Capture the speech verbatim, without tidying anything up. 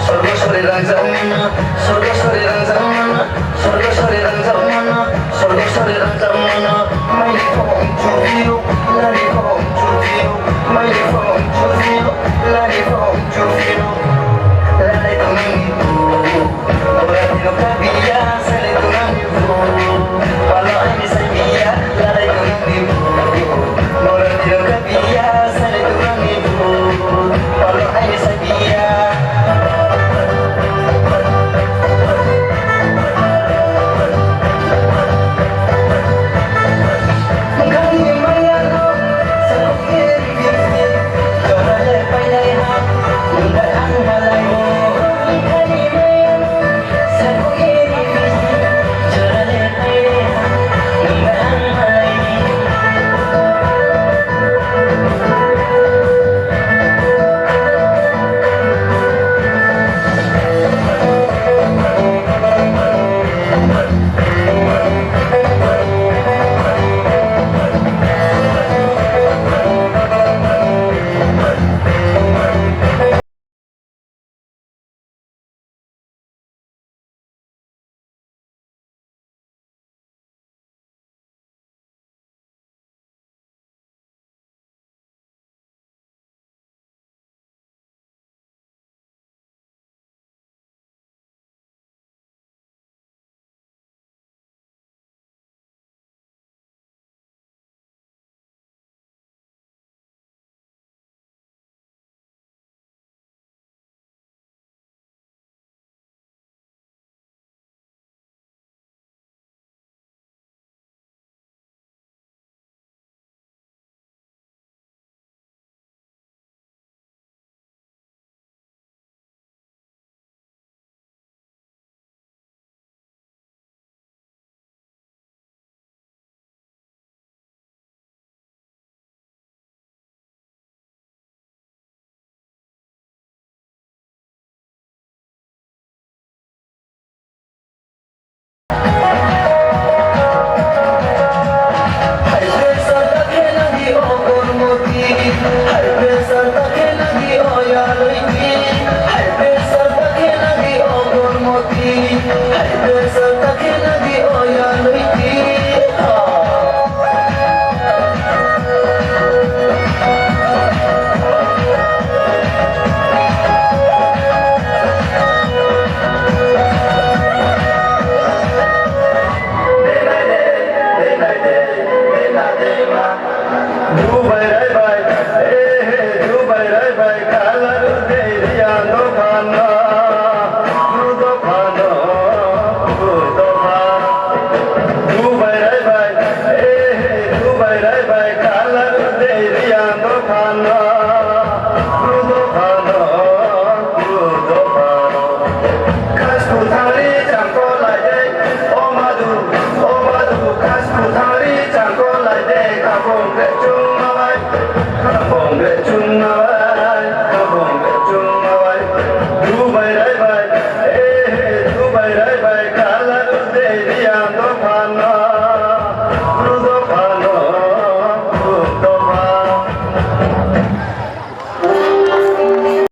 Sorgo sore rangchak mano, sorgo sore rangchak mano, sorgo sore rangchak mano, sorgo sore rangchak mano. Maini phone chubio, lari phone chubio, maini phone chubio, lari phone chubio. Lalai tongnani bo, ora tino kabiya, sale tongnani bo. Palo aini sabiya, lalai tongnani bo, ora tino kabiya, sale tongnani bo. Palo aini sabiya. Dubai rai bai, eh, Dubai rai bai, kala ru de riya dokhana, ru dokhana, ru dokhana. Dubai rai bai, eh, Dubai rai bai, kala ru de